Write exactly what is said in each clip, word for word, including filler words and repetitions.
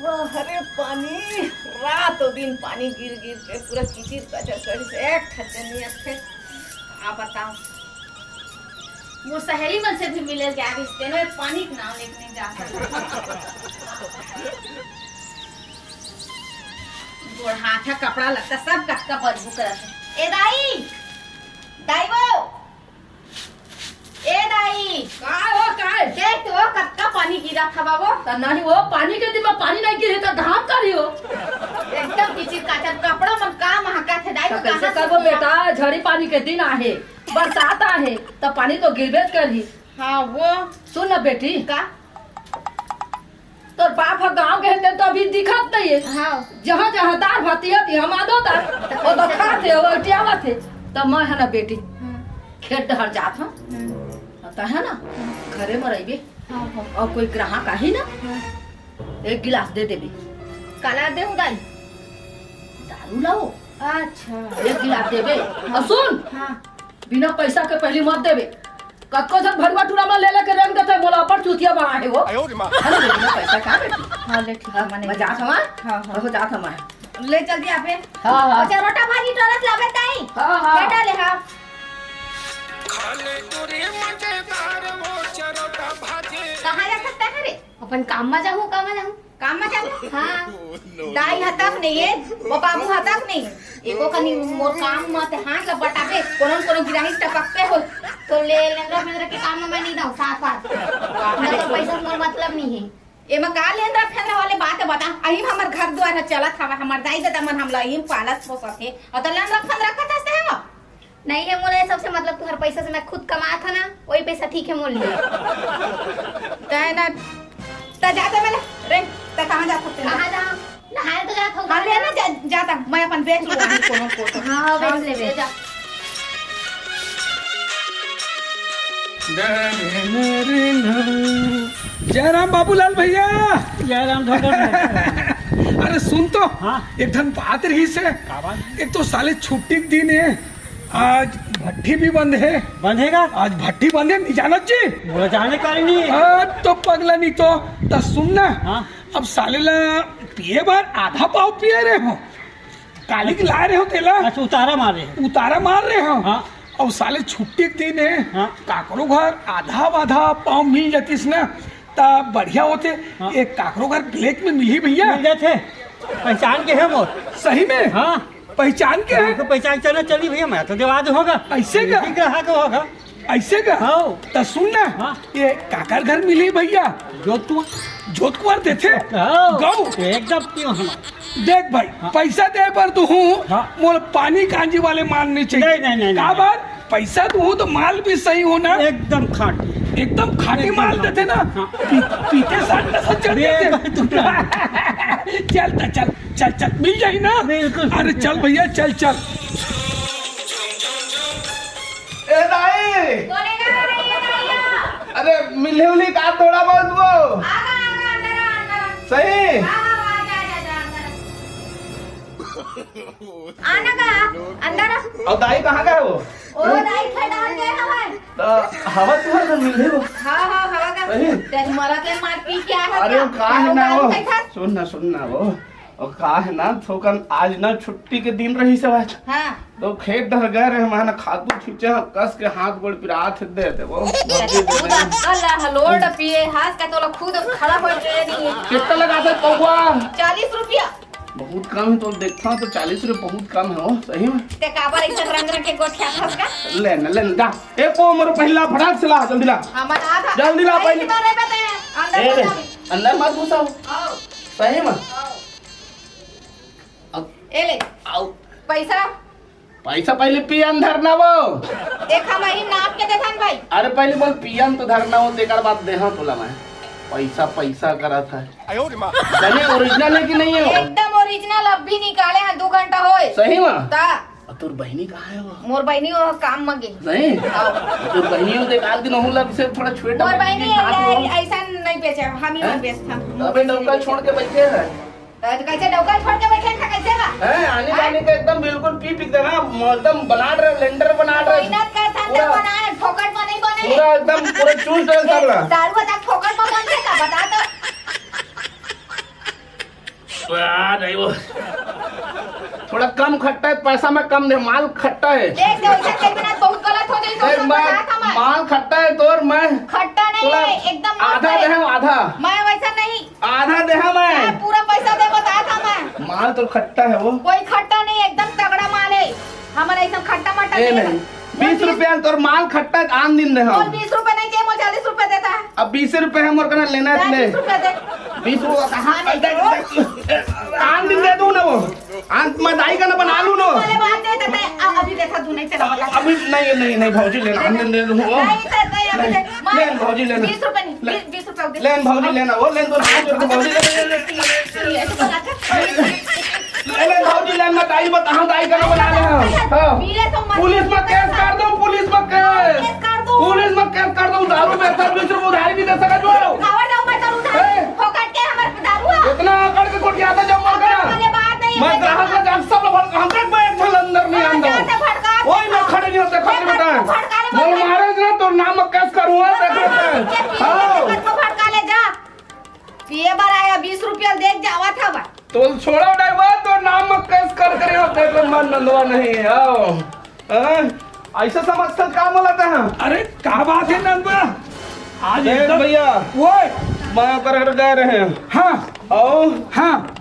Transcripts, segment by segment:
अरे पानी, रात दिन पानी गिर गिर के पूरा किचिर कचर कर से एक ठन नहीं आथे। आ बताओ, मोर सहेली मन से भी मिले जा रिहिस, तेनो एक पानी के नाम लेके नहीं जा सकत। गोड़ हाथ ह, कपड़ा लत्ता सब कतका बदबू करत हे। ए दाई, दाई वो, ए दाई। का हो, का हे? देख तो, कतका पानी गिरत हवा वो। त नहीं वो, पानी के दिन में पानी नहीं गिरे त घाम का रही हो। एकदम किचिर काचर, कपड़ा मन का महकत हे दाई, त तू कैसे कहाँ से करबो सुनला? बेटा, झड़ी पानी के दिन आहे, बरसात आहे, त पानी तो गिरबेच करही। हाँ वो। सुन ना बेटी। का? तोर बाप ह गाँव गए हे, ते तो अभी दिखत नहीं है। हाँ। जहाँ जहाँ दार भात हे, हम आदो दार। वो तो खात हे, वो टियावत हे। तब मैं है ना बेटी, हाँ। खेत डहर जात हूँ। हाँ। त है ना, हाँ। घरे में रहिबे। हाँ, हाँ। और कोई ग्राहक आही ना, हाँ। एक गिलास दे देबे। काला दे हूँ दाई? दारू लाओ। अच्छा। एक गिलास देबे। हाँ। और सुन, हाँ। बिना पैसा के पहली मत देबे। कतको झन भरुआ टूरा मन ले लेके रेंग देथे, मोला अब्बड़ चूतिया बना हे वो। आयो रे माँ। अरे, बिना पैसा का बेटी? हाँ, ले ठीक है, हाँ, मने मैं जात हूँ, हाँ? हाँ, हाँ। हो जात हूँ मैं। ले जल्दी आबे। हाँ, हाँ। अच्छा, रोटा भाजी टोरस लाबे ताई। हाँ, हाँ। बेटा ले, हाँ। खाने पूरी मजेदार वो चरोटा भाजी। कहाँ जा सकता है रे? अपन काम में जाहूँ, काम में जाहूँ। काम में जाबे? हाँ। दाई ह तक नहीं है, वो बाबू ह तक नहीं है। एको कनी मोर काम म ते हाथ ला बटाबे, कोनो न कोनो गिराही टपकते हो। तो ले लेंदरा फेंदरा के काम में मैं नहीं दाऊँ, साथ साथ। मैं तो पैसा से मोर मतलब नहीं है। एमा का लेंदरा फेंदरा वाले बात बता, अही म हमर घर दुआर ह चलत हवा, हमर दाई ददा मन हमला अही म पालत पोसत हे। और तो लेंदरा फेंदरा कथस ते हो? नहीं है मोला ये सबसे मतलब, तुहर पैसा से मैं खुद कमात हूँ ना, वही पैसा ठीक है मोर लिए। तै ना, तै जाते मैं रे, तै कहाँ जात हस? कहाँ जा? नहाए तो जात हूँ। हाँ, ले ना, जा, जाता, मैं अपन बेच लूँ, वहीं कोनो को तो। हाँ, हाँ, बेच हाँ, ले, ले बेच। जा। जय राम बाबूलाल भैया। जय राम धोकर। अरे सुन तो, हाँ। एक ठन बात रही से। का बात? एक तो साले छुट्टी के दिन है, आज भट्टी भी बंद है। बंद है का? आज भट्टी बंद है, नहीं जानत जी? मोला जानकारी नहीं है। आ, तो पगला नहीं तो, त सुन ना। हाँ। अब साले ला पिए बर आधा पाव पिए रहे हो, काली के लाए रहे हो तेला। अच्छा, उतारा मार रहे हो। उतारा मार रहे हो। हाँ। अब साले छुट्टी के दिन है, हाँ। काकरो घर आधा आधा पाव मिल जातिस ना, त बढ़िया होते। हाँ। एक काकरो घर ब्लैक में मिली भैया। मिल जाते। पहचान के है मोर। सही में? हाँ। पहचान के है? हमको पहचान चलना चली भैया, मैं तो देवा दे होगा। ऐसे का? ठीक रहा तो होगा। ऐसे का? हाँ। त सुन ना, हाँ। ये काकर घर मिली भैया? जोत कुआर। जोत कुआर देथे? हाँ, गौ। एकदम क्यों हम? देख भाई, हाँ। पैसा दे बर तो हूँ, हाँ। मोर पानी कांजी वाले माल नहीं चाहिए। नहीं, नहीं, नहीं, का नहीं। बात? पैसा तो हूँ तो माल भी सही हो ना? एकदम खाटी। एकदम खाटी एकदम माल खाटी। देथे ना? हाँ। पी-, पीते साथ नशा चढ़ अरे, जाथे। भाई, तू तो चल त चल, चल, चल, मिल जाही ना? बिल्कुल। अरे चल भैया, चल, चल। ए दाई! कोने का रहा ये दाई? अरे मिले उली का थोड़ा बहुत वो? आगा, आगा, अंदर आ, अंदर आ। सही? हाँ, हाँ, हाँ, जा, जा, जा, अंदर आ। आना का? अंदर आ। और दाई कहाँ गए वो? ओ दाई खेत डाल गए हवाए। त हवा तुहर तो मिले वो। हाँ, हाँ, हवा का। सही? तेरे मरा के मार पी क्या है अरे क्या? वो का है ना वो? सुन ना, सुन ना वो। और का है ना, थोकन आज ना छुट्टी के दिन रही से आज। हाँ। तो खेत डहर गए रहे, मैं ना खातू छींचे, कस के हाथ गोड़ पिरात हे, दे दे वो। खुद अक्कल ला, हलोर डपिए, हाथ का तोला खुद खड़ा हो के नहीं। कितना लगा दे पौवा? चालीस रुपया। बहुत कम है, तो देखता हूँ तो चालीस रुपये बहुत कम है वो, सही में। ते काबर ऐसा रंग रंग के गोठिया फंस का? ले ना, ले ना, जा। ए पो, मोर पहिला फटाक से ला, जल्दी ला। हमारा आधा। जल्दी ला, पहले। अंदर ए ले, अंदर मत घुसाओ। आओ। सही में। आओ। अब ए ले। आओ। पैसा? पैसा पहले पियन धरना वो। देखा, मैं ही नाप के देखन भाई। अरे, पहले बोल पियन तो धरना वो, तेकर बाद देहा तोला मैं। पैसा, पैसा करत है। आयो रे माँ। बने ओरिजिनल है कि नहीं है वो? एकदम ओरिजिनल, अब भी निकाले हैं, दो घंटा होए। सही में? ता। और तोर बहिनी कहाँ है वो? मोर बहिनी वो काम में गई। नहीं? आओ। तोर बहिनी वो देख, आज दिन ओहू ला से थोड़ा छुए मोर टपक बहिनी के हाथ ये वो। ऐसा नहीं बेचे, हम ही हैं? नहीं बेचता। अबे नौका छोड़ के बैठे हैं। तो कैसे डौका छोड़ के बैठे था, कैसे बा? हैं? आने हैं? जाने का एकदम बिल्कुल पी पी के ना, म-, एकदम बना रहे, लेंडर बना रहे। मेहनत करता पूरा, तो बनाए, फोकट में नहीं बने। पूरा एकदम पूरा चूस रहे सब ए, ला। दारू बता फोकट में बनते का, बता तो। आ, नहीं वो। थोड़ा कम खट्टा है, पैसा मैं कम दे, माल खट्टा है। देख, देख, वैसे कहीं बिना बहुत गलत हो जाई, तो देख, सब मैं, बता था मैं। माल खट्टा है तोर, मैं खट्टा नहीं तोला है, एकदम मस्त आधा है। दे हम, आधा। मैं वैसा नहीं। आधा दे हम मैं। मैं पूरा पैसा दे, बता था मैं। माल तो खट्टा है वो। कोई खट्टा नहीं, एकदम तगड़ा माल है। हमर ऐसा खट्टा मट्टा ए नहीं नहीं, है। बीस रुपया तोर माल खट्टा है, आन दिन दे हम। मोर बीस रुपया नहीं दे, मोर चालीस रुपया देता है। अब बीस रुपया है, मोर कना लेना है ले। बीस रुपया दे। बीस रुपया कहाँ नहीं दे? आन दिन दे दूँ ना वो। आन, मैं दाई का ना बना लूँ ना। वाले बात दे देते हैं, अब अभी देखा तू नहीं चला वाला। अभी नहीं, नहीं, नहीं, भौजी लेना, आन दिन दे दूँ वो। नहीं, नहीं, नहीं, अभी दे। मैं ले, भौजी लेना। बीस रुपया नहीं, ले। बीस, बीस रुपया दे। ले, भौजी लेना, वो ले, दो हाथ जोड़ के भौजी ले, ले, ले, ले, ले। ये तो बना था। ले, ले, भौजी, ले, मैं दाई बता, हाँ, दाई का ना बना ले, हाँ। हाँ। पीले तो मत पुलिस में केस कर दो, पुलिस में केस। केस कर दो। पुलिस में केस कर दो, दारू बेचता, बीस रुपये उधारी नहीं दे सका जो। खावा जाओ, मैं दारू उधार। ए। फोकट के हमर दारू है। इतना आकड़ के कोटियाता जब मर गया। वाले बात नहीं है, मैं ग्राहक का जान सब लोग भड़का, हम तक मैं एक ठो अंदर नहीं अंदर। जाते भड़का। कोई लोग खड़े नहीं होते, खड़े नहीं होते। भड़का ले, मोल भड़का ले। मारे ना तो नाम में केस करूँगा, देख लेते हैं। हाँ। भड़का ले जा। पिए बर आया, बीस रुपया देख जावत हवा। तो छोड़ो नहीं बा, तो नाम में केस कर करे हो, देख ले, मन नंदवा नहीं आओ। हाँ? ऐसा समझता का बोलता है? अरे, का बात है नंदवा? आज देख एकदम भैया, ओए। मैं ओकर घर गए रहे। हाँ। और हाँ।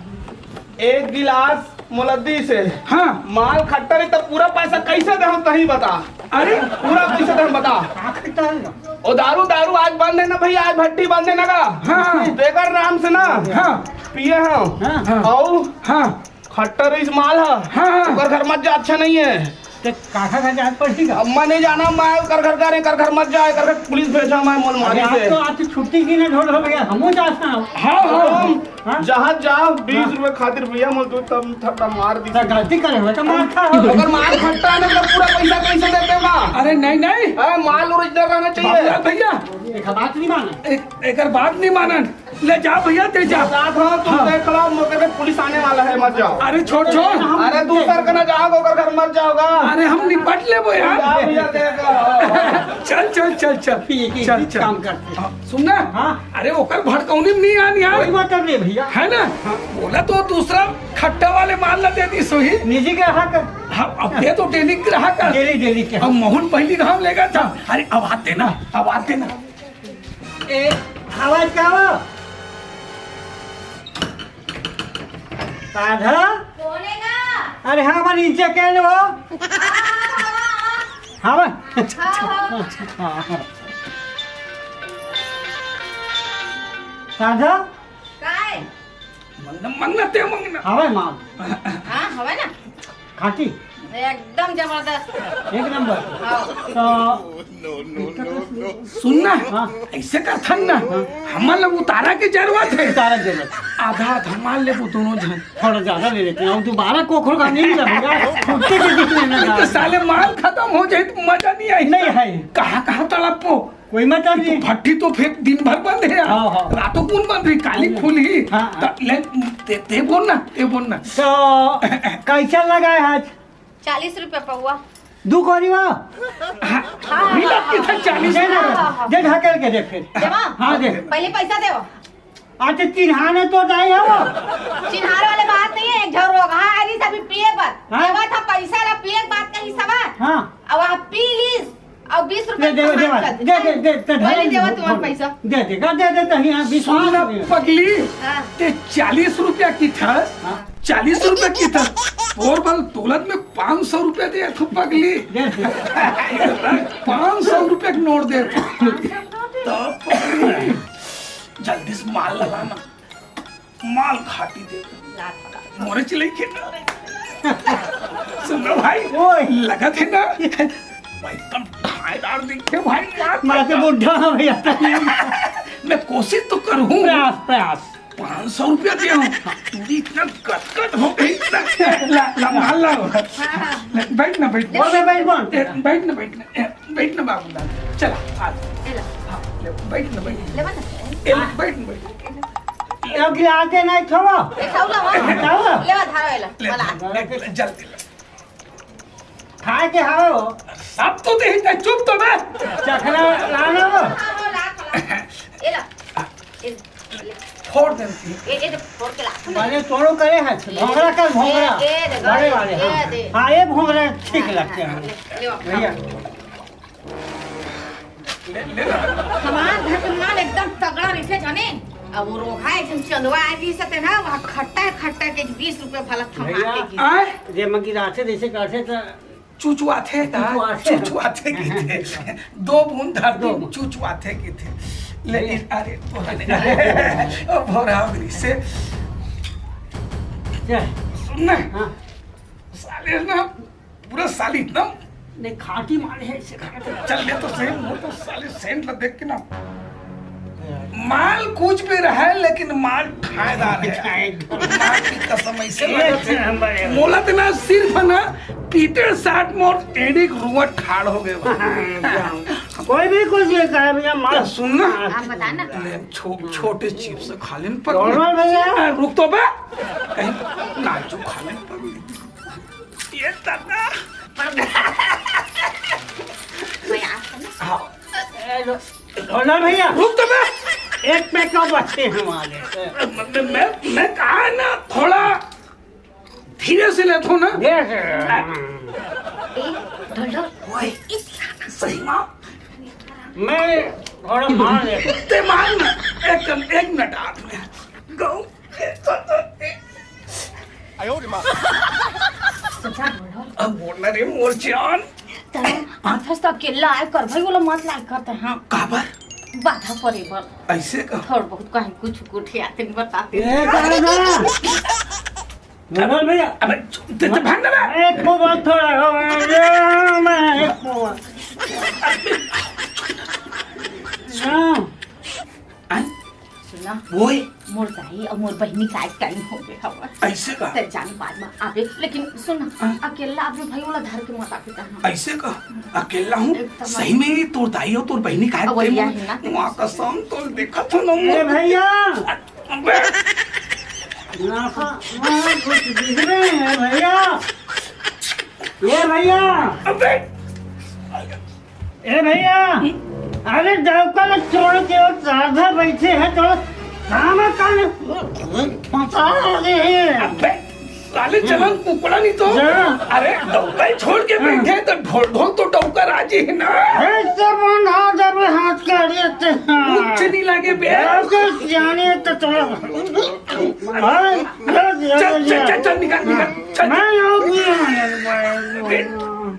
एक गिलास मोला दीस हे। हाँ। माल खट्टा रही, तब पूरा पैसा कैसे दे हम, तही बता। अरे। पूरा पैसा दे हम, बता। आखिर तो है ना। ओ दारू, दारू आज बंद है ना भैया, आज भट्टी बंद है ना का? हाँ। तो एकर नाम से ना। हाँ। पिए हम। हाँ। हाँ। और हाँ। खट्टा रही माल है। हाँ, हाँ। ओकर घर मत जा, अच्छा नहीं है। ते काका का जात पड़ेगा। अब मैं नहीं जाना, मैं कर घर का रे, कर घर मत जाए, कर घर पुलिस भेजा, मैं मोल मारी अरे, आज से। तो, आज तो छुट्टी की ना ढोल हो भैया, हमहू जात ना। हाँ, हाँ। तुम हाँ? जहाँ जाओ, बीस हाँ। रुपए खातिर भैया, मोल तू तम थप्पड़ मार दी। तो गलती करे हो, तो मार खा। अगर मार खट्टा है ना, तो पूरा पैसा कैसे देते हो ना? अरे नहीं, नहीं। हाँ, माल ओरिजिनल रहना चाहिए। बाबूलाल भैया। एक बात नहीं माना। एक, एकर बात नहीं मानन। ले जा भैया, दे जा। रात हो, तुम हाँ। देख लो, मौके पे पुलिस आने वाला है, मत जाओ। अरे छोड़, छोड़। अरे तू सर करना जाओगा, ओकर घर मत जाओगा। अरे हम निपट लेबो यार। जाओ भैया, देख लो। चल, चल, चल, चल। ये, ये, चल, ये चल। काम करते हैं। हाँ, सुन ना। हाँ। अरे ओकर भड़कौनी में नहीं आन यार। कोई मतलब नहीं भैया। है ना? हाँ। बोला तो दूसरा खट्टा वाले माल ला दे दी सोही। निजी ग्राहक। हाँ, अब दे तो डेली ग्राहक है। डेली, डेली के। अब मोहन पहली धाम लेगा था। अरे अब आते ना, अब आते ना। ए, आवाज का हो? राधा? कौन है ना? अरे हाँ, मैं नीचे कह लो। हाँ, मैं। हाँ, हाँ। राधा? काय? मंगना, मंगना, ते मंगना। हवे माल। हाँ, हवे ना। खाटी। एकदम जबरदस्त। एक नंबर। हाँ। तो सुन ना, हाँ। ऐसे करथन ना, हाँ। हमन ला उतारा के जरूरत है। उतारा के जरूरत। आधा आधा माल लेबो दोनों झन। थोड़ा ज्यादा ले लेते हैं, दोबारा कोखरो का नहीं मिला भैया। फुटते के दिख लेना तो था। साले माल खत्म हो जाए तो मजा नहीं आई। नहीं है। कहाँ कहाँ तड़पो। कोई मतलब नहीं। भट्टी तो फिर दिन भर बंद है यार। हाँ, हाँ। रातों कौन बंद रही, काली हाँ। खुली। हाँ, हाँ। त-, ले, ते, ते बोल ना, ते बोल ना। तो कैसा लगा है आज? चालीस रुपया पौवा। दू कोरी वा? हाँ, हाँ, मिला हाँ, कितना हाँ। चालीस दे ना, रुपया? हाँ, हाँ। दे ढकेल के दे फिर। देवा? हाँ, दे। पहले पैसा देवा। अच्छा, चिन्हाने तो जाए हो। चिन्हार वाले बात नहीं है, एक झन रोगहा आरिस अभी पिए बर। हाँ? देवा था पैसा ला पिए के बात कही सवा। हाँ। अब आप पी लीस। अउ बीस रुपया दे, दे, दे, दे, दे, दे, दे, पहले दे, देवा दे, तुम्हारा दे, पैसा। दे, दे, दे, दे, दे, यहाँ विश्वास सुन ना नहीं है। पगली, हाँ। ते चालीस रुपया की था, हाँ। चालीस रुपया की था, और बल दौलत में पाँच सौ रुपया दे तो पगली। दे, दे। पाँच सौ रुपया का नोट दे। तो पगली, जल्दी से माल लगा ना। माल खाटी दे। मोरे चिल्लाई के ना। सुन ना भाई, ओए। लगत है ना? भाई, एकदम ढाईदार दिखे भाई, मार। मैं तो बुढ़ा हूँ भैया। मैं कोशिश तो करूँ। प्रयास, प्रयास। पाँच सौ रुपया दे हूँ। तू भी इतना गदगद हो गई ना। ला, ला, माल ला। हाँ, हाँ। ले, बैठ ना, बैठ। बोल बे, बैठ, बोल। ए, बैठ ना, बैठ ना। ए, बैठ ना बाबूलाल, चला, आ। ए ला। हाँ, ले, बैठ ना, बैठ। ले बना। ए, ले, बैठ ना, बैठ। ए, गिलास दे ना, छोड़ो। ए, खाऊ ला, वहाँ। खाऊ ला। ले, वहाँ धारो, ए ला। ले, वाला। ले, ले, जल्दी ले। खाए के हवे हो? सब तो दे ही, चुप तो बे। चखना लाना हो? हाँ, हाँ, ला, ला। ए ला। ए ला। फोड़ देती। ए, ए, फोड़ के ला। वाले तोड़ो करे हैं, भोंगड़ा कर भोंगड़ा। ये, ये दे, बड़े वाले, ये हाँ। दे। हाँ, ये भोंगड़ा ठीक हाँ, लगते हाँ, हैं। ले, ले, भैया। ले, ले ना। हमार घर के माल एकदम तगड़ा रहिथे जाने। अब वो रोहा एक झन चंदवा आ गिस ते ना, वहाँ खट्टा खट्टा के बीस रुपया भला थमा भैया, के गिस। आय? जे मगी राथे जैसे करथे त चुचुआथे ता, चुचुआथे। चुचुआथे कहिथे। दो बूंद धरती दो बूंद। चुचुआथे कहिथे। ले, ले। इस, अरे, तोरा ले, अरे, अब हो रहा मेरी से। क्या? सुन ना। हाँ। साले ना, पूरा साली इतना नहीं, खाटी माल है इसे। चल ले तो सही, वो तो साले सेंट ला देख के ना। माल कुछ भी रहे, लेकिन माल ठायदार है। ठायदार। माल की कसम ऐसे एक लगत है। नंबर है। मोला तो ना सिर्फ ना पीटे साठ मोर एड़ी के रुआ ठाड़ हो गए बा। कोई भी कुछ नहीं कहे भैया, माल तो सुन ना। आप बता ना। ले, छो-, छोटे चिप्स खा लेन पर। कौन है भैया? ए, रुक तो बे। कहीं काजू खा लेन पर। ये दादा। मैं आपको ना हाँ। ए, लो। ढोलर भैया, रुक तो बे। एक पैक का बचे हैं हमारे। मैं, मैं, मैं कहा है ना, थोड़ा धीरे से लेथो ना। धीरे से। ए, ढोलर। ओए, सही माँ। मैं थोड़ा मार लेता हूँ। ते मार ना। एक, एक मिनट, हाथ में। गौ। चाचा, बोलो। अब बोल ना रे मोर जान। तैं आथस त अकेल्ला आय कर भाई, ओला मत लाय कर तैं, हाँ। काबर? बाधा परे बर। ऐसे का? थोड़ बहुत कहीं कुछ गोठियाथे बताते। ए, दादा। नंदन भैया। अबे, ते, ते भाग ना बे। एक को बात थोड़ा हो, मैं एक को बात। हाँ। आय? सुना, ओए। मोर दाई अउ मोर बहिनी के आए टाइम हो गए हवय। ऐसे का? ते जाने बाद में आबे, लेकिन सुन ना, हाँ। अकेल्ला आबे भाई, ओला धर के मत आबे तहाँ। ऐसे का? अकेल्ला हूँ? एकदम। सही में तोर दाई अउ तोर बहिनी के आए अउ टाइम वहिया हो? है ना। माँ कसम, तोर देखत हो ना ए मोर। भैया। अबे। नाका, हाँ, कुछ दिख रहे हैं भैया। ए भैया। अबे। ए भैया, अरे डौका ल छोड़ के वो साधा बैठे हैं तो काम कान फंसा रहे हैं। अबे, साले चलन कुकड़ा नहीं तो। जा। अरे डौका ही छोड़ के बैठे तो ढोल ढोल तो डौका राजी है ना। ए, सब बना देबे हाथ के अड़िए ते। कुछ नहीं लगे बे। डौका सियाने तो थोड़ा। हाँ, चल, चल, चल, चल, निकाल, निकाल, चल। मैं लोग भी हैं। अबे,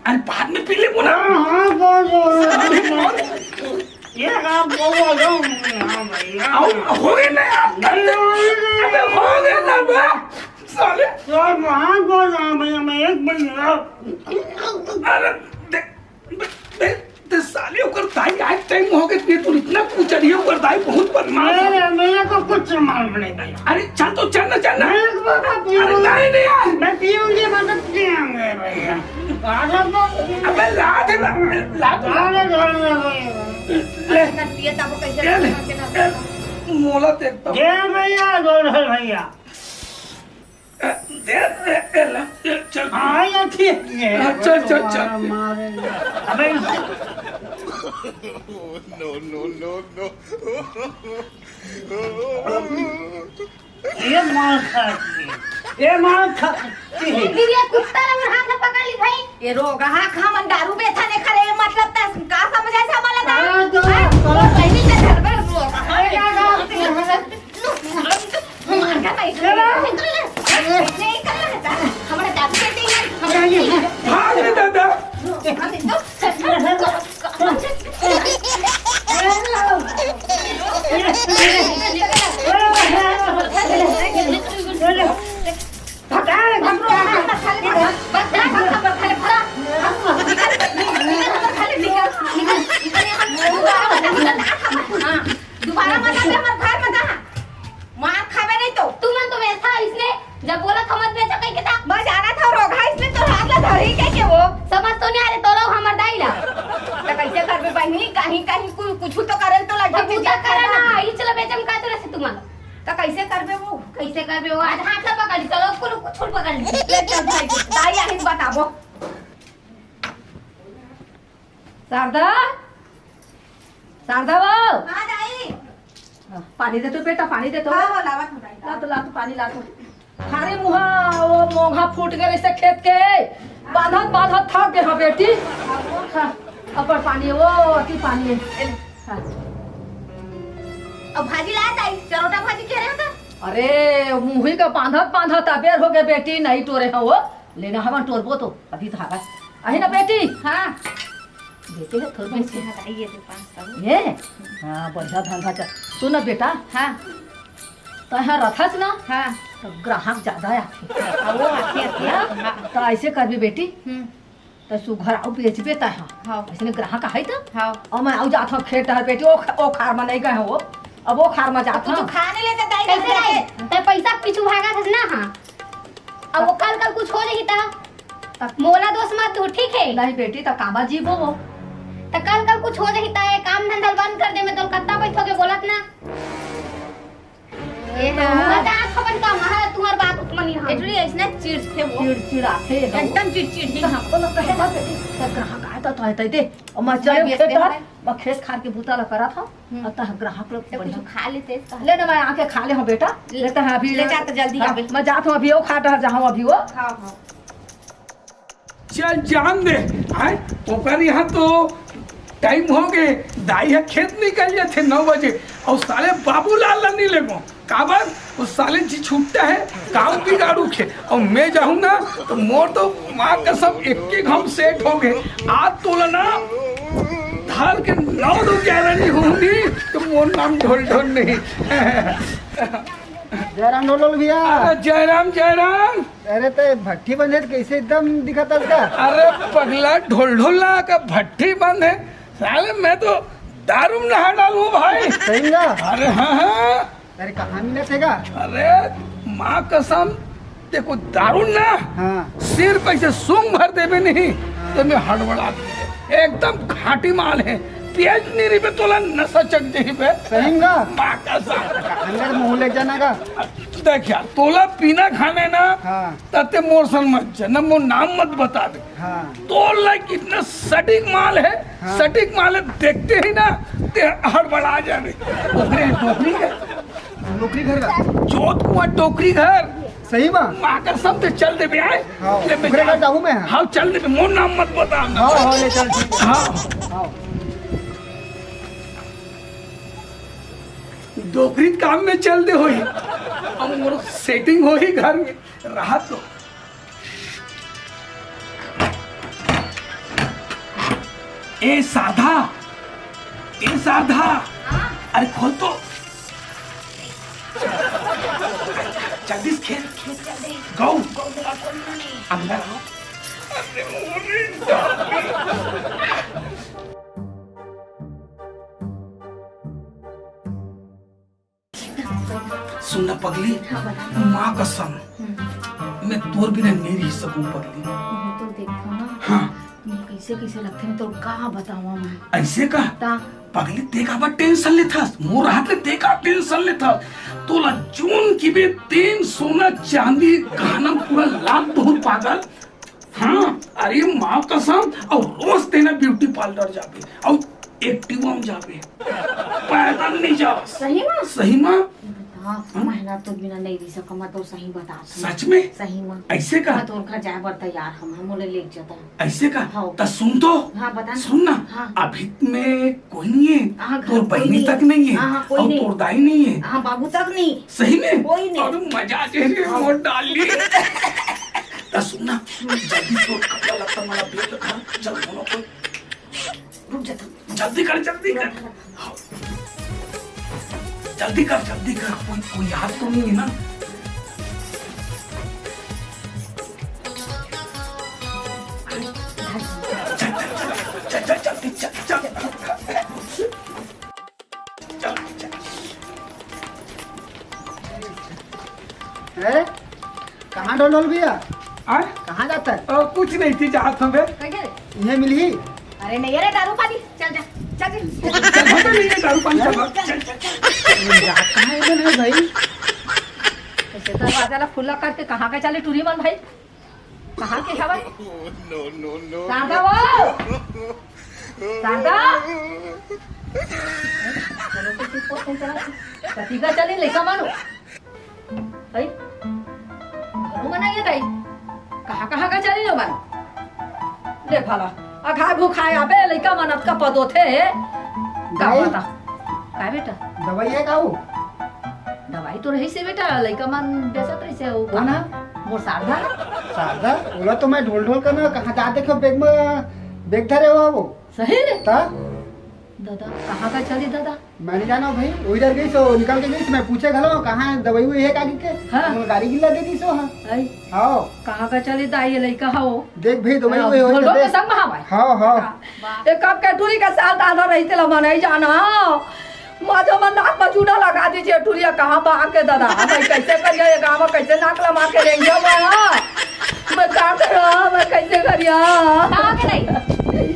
अरे बाद में पी ले बोला। हाँ, हाँ, बहुत हो रहा है। अरे, बहुत। ये आप बहुत हो जाओ। हाँ, भैया। आओ, हो गए ना यार। नहीं, नहीं, नहीं। अबे, हो गए ना बे। साले। यार, वहाँ पर जाओ भैया, मैं एक बन गया। अरे, देख, बे, बे, ते साले ओकर दाई आए टाइम हो गए, ये तू इतना कुचरिया, ओकर दाई बहुत बदमाश है। मेरे, मेरे को कुछ मालूम नहीं भैया। अरे चल तो चल ना, चल ना। मैं एक बार मैं अरे पीऊंगा। नहीं, नहीं यार। मैं पीऊंगी, मतलब पिएंगे भैया। आजा तो। अबे ला दे ना, ला दे। ला दे, ला दे भैया। ले। ना पिए तब कैसे ले, ले। बना के ना ले। मोला देख तो। ये भैया, गोलघर भैया। ए, ए, ए, ए, ला, ए, चल। हाँ, ये ठीक है। हाँ, चल, चल, चल। मारेंगे। अबे, No, no, no, no। ये मार खाती है। ये मार खाती है। दीदी, ये कुत्ता ने मेरा हाथ पकड़ ली भाई। ये रोगहा खा मन दारू बेचा ने खरे, मतलब तस का समझे से मला दारू? हाँ, तो हाँ? करो। वो बहनी के घर में रोगहा। अरे, क्या करती है? भाग रे दादा। हाँ, दोबारा मत आबे हमर घर में, कहा? मार खाबे नहीं तो। तुमन तो वैसा इसने जब बोला था मत बेचो कहीं के था। मैं जाना था रोगहा इसने तो हाथ ला धरी के, के वो। समझ तो नहीं आ रहे तो लोग हमर दाई ला। तो कैसे करबे बहनी, कहीं, कहीं कु-, कुछ तो करे तो लगे अब पूजा करे ना, ये चलो बेचम का तरह से तुम्हारा। तो कैसे करबे वो? कैसे करबे वो? आज हाथ ला पकड़ ली, चलो कुल कुछ पकड़ ली। ले चल भाई, दाई आही बताबो। शारदा, शारदा वो। हाँ, दाई। पानी दे तो बेटा, पानी दे तो। हाँ, हाँ, लावत हूँ, दाई, ला तो, ला तो, पानी ला तो। अरे मुहा, वो मोंघा फूट गए रहिसे खेत के, बांधत बांधत थक गए हो बेटी। हाँ, अपन पानी, वो अति पानी है। हाँ। अब भाजी लाया ताई, चरोटा भाजी कह रहे हो तो? अरे मुही का बांधत बांधत अबेर हो गए बेटी, नहीं टोरे हो वो। लेना हवन टोरबो तो अभी तो हवस। अहे ना बेटी? हाँ। देखे है थोड़ी सी। हाँ, ये तो पाँच सौ। ये? हाँ, बढ़िया धंधा चल। सुन ना बेटा। हाँ। तैं ह रथस ना? हाँ। तो ग्राहक ज्यादा आथे। हाँ, वो आथे, आथे, हाँ? हाँ। तो ऐसे करबे बेटी। हम्म। तो सुघर आऊ बेचबे तैं ह। हाँ। ऐसे में ग्राहक आही तो? हाँ। और मैं आऊ जात हूँ खेत डहर बेटी, ओ ख-, ओ खार में नहीं गए हो वो। अब ओ खार में जात कुछ हूँ। खा नहीं लेते दाई, कैसे घर नहीं? जाके। तैं पैसा पीछू भागत हस ना, हाँ। अब वो कल, कल कुछ हो जाही ता? तब मोला दोष मत दू, ठीक है? नहीं बेटी, त काबर जीबो वो? त कल, कल कुछ हो जाही ता, ये काम धंधा बंद कर दे, मैं तोर कत्ता बैठो के बोलत ना। ए तो हाँ। मजाक अपन काम, हाँ, तुम्हार बात उतमनी हाँ। एटरी ऐसना चिड़चिड़े वो। चिड़चिड़ाथे एकदम। एकदम चिड़चिड़ ही हम। बोलो, कहे बात बेटी, तब ग्राहक आए तो, तो आए तो दे। और मैं मैं चले व्यस्त खेत हूँ। डहर, मैं खेत खार के बूता ला करत हूँ। हम्म। और तह ग्राहक लोग तो कुछ बढ़िया। खा लेते इसका। ले ना, मैं आके खा ले हूँ बेटा। ले, लेते हैं अभी। ले जा तो जल्दी हाँ, आवे। मैं जात हूँ अभी, वो खा डहर जाऊँ अभी वो। हाँ, हाँ। चल जान दे, आय, ओकर यहाँ तो टाइम हो गए, दाई ह खेत निकल जाथे नौ बजे, और साले बाबूलाल ला नहीं लेगो, काबर? वो साले जी छुट्टा है, काम बिगाड़ू खे, और मैं जाहूँ ना, तो मोर तो माँ कसम एक के घम सेट हो गए। आज तोला ना धर के नौ दो ग्यारह नहीं होंगी, तो मोर नाम ढोल ढोल नहीं। जयराम ढोल ढोल भैया। अरे जयराम, जयराम। अरे ते भट्ठी बंधे त कैसे एकदम दिखत हस का? अरे पगला, ढोल ढोल ना का भट्ठी बंद है। साले मैं तो दारू में नहा डालूं भाई। सही ना? अरे हाँ, हाँ। अरे कहाँ मिलत हे का? अरे माँ कसम, देखो दारू ना, हाँ। सिर्फ ऐसे सूंघ भर देबे नहीं, हाँ। तो मैं हड़बड़ा देबे। एकदम खाटी माल है, पियत नहीं रहिबे तोला नशा चढ़ जाही बे। सही में का? माँ कसम। अंदर मुंह ले जाना का? देख यार, तोला पीना खाने ना, हाँ। तते मोर सन मत जा, ना मोर नाम मत बता दे। हाँ। तोर लाइक इतना सटीक माल है, हाँ। सटीक माल है, देखते ही ना ते हड़बड़ा जाबे। डोकरी, डोकरी है। डोकरी घर का? जोत कुआं डोकरी घर। सही बा? माँ कसम ते चल देबे आय। हाँ, ले बे ओकरे जा। घर जाहूँ मैं। हाँ, चल देबे, मोर नाम मत बता। हाँ, हाँ, ले चल, ठीक है। हाँ। हाँ। डोकरी काम में चल दे होई। अब मोर सेटिंग होई घर में। रहा तो। ए साधा, ए साधा, हाँ? अरे खोल तो। जल्दी से खेल। खेल जल्दी। गौ। गौ मेरा कोई नहीं। अंदर आओ। अरे मोरे। सुन ना पगली, हाँ, बता। माँ कसम, हम्म। मैं तोर बिना नहीं रह सकूं पगली। नहीं तो देखो ना, हाँ। मैं कैसे कैसे लगथे, मैं तो का बतावा मैं। ऐसे का? ता। पगली, ते काबर टेंशन लेथस? मोर हाथ ले ते का टेंशन लेथस? तोला जोन किबे तेन सोना चांदी गहना पूरा लाद दूं पागल। हाँ, अरे माँ कसम, और रोज तेना ब्यूटी पार्लर जाबे, और एक्टिवा में जाबे, पैदल नहीं जा। सही में? सही में। हाँ, हाँ? मेहनत तो बिना नहीं रह सका, मैं तो सही बता। सच में? सही में। ऐसे का? मैं तोर घर जाए बर तैयार हूँ, हम मोले लेके जाता। ऐसे का? हाँ। त सुन तो। हाँ, बता ना। सुन ना, हाँ। अभी में कोई नहीं है, हाँ, घर तोर कोई बहनी नहीं तक है। नहीं है, हाँ, हाँ, कोई और नहीं। तोर दाई नहीं है। हाँ, बाबू तक नहीं। सही में? कोई नहीं। अरे मजा आ जाए रे, हाँ। मोर डार्लिंग। त सुन ना, जल्दी से कपड़ा लत्ता वाला बैग रखा, चल दोनों को। रुक जा तू। जल्दी कर, जल्दी कर। हाँ। जल्दी कर, जल्दी कर, कोई, कोई याद तो नहीं है ना? चल, चल, चल, चल, चल, जल्दी चल, चल। चल, चल। हैं? कहाँ ढोल ढोल भैया? आय? कहाँ जाता है? ओ, कुछ नहीं थी, जात हूँ बे। कहाँ रे? इहे मिलही? अरे नहीं, अरे दारू पानी, चल जा, चल जा। चल, हम तो नहीं है दारू पानी, चल, चल, चल, चल। ये जात कहाँ है मन है भाई? ऐसे दरवाजा ला खुला करके कहाँ का चले टूरी मन भाई? कहाँ के हवय? No, no, no। शारदा वो! शारदा! कति का चले लइका मानो? भाई? मना ये दाई, कहाँ कहाँ का चली लो मन? ले भला, अघाय भुखाय आबे, लइका मन अतका पदोथे हे। का दाई। पता? का बेटा? दवाई हे का वो? दवाई तो रहिसे बेटा, लइका मन बेचत रहिसे वो। कौन हे? मोर शारदा। शारदा? ओला तो मैं ढोल ढोल कर ना कहाँ जात देखे बेग में, बेग धरे हो वो। सही रे? ता? दादा, कहाँ का चली दादा? मैं नहीं जाना भाई, वही डर गई सो निकल के गई सो, मैं पूछे घलो कहाँ दवाई हुई हे का के? हाँ। वो गाड़ी गिल्ला दे दी सो, हाँ। आई। हाँ। कहाँ का चली दाई ये लइका हो? देख भाई, दवाई हाँ, हुई हो ढोल ढोल के संग में हवाई। हाँ, हाँ। हाँ। ये कब के टूरी के साथ आधा रही तेला मैं नहीं जाना। मजो मन नाक में चूना लगा दीजिए टूरिया, कहाँ बा के दादा? मैं कैसे करिया ये गाँव में, कैसे नाक लमा के रेंगिया मैं, हाँ? मैं का करा, मैं कैसे करिया? कहाँ के नहीं?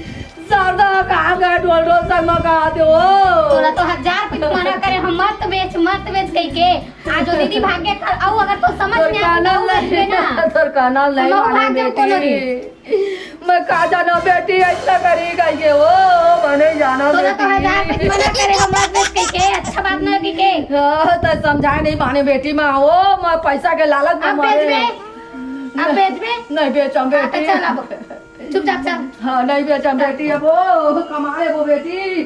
शारदा, कहाँ गए ढोल ढोल संग में कहा थे वो? तोला तो हजार पइत मना करे हम, मत बेच, मत बेच कहि के। आज वो दीदी भाग के खा, अउ अगर तो समझ तोर में आती काना तो नहीं, बेच ना। तोर काना नहीं हम माने भाग जाओ कोनो बेटी। दिन। मैं का जाना बेटी, ऐसा करी कहि के वो, मने जाना तोला तो बेटी। हजार पइत मना करे हम, मत बेच कहि के, अच्छा बात ना कहि के। हाँ, तो समझाए नहीं माने बेटी माँ, वो मैं पैसा के लालच में अब मारे। बेचबे? अब बेचबे? नहीं बेचम हाँ, तो बेटी। चल अब। चुपचाप चल। हाँ, नहीं बेचम बेटी, अब वो कमाए वो बेटी।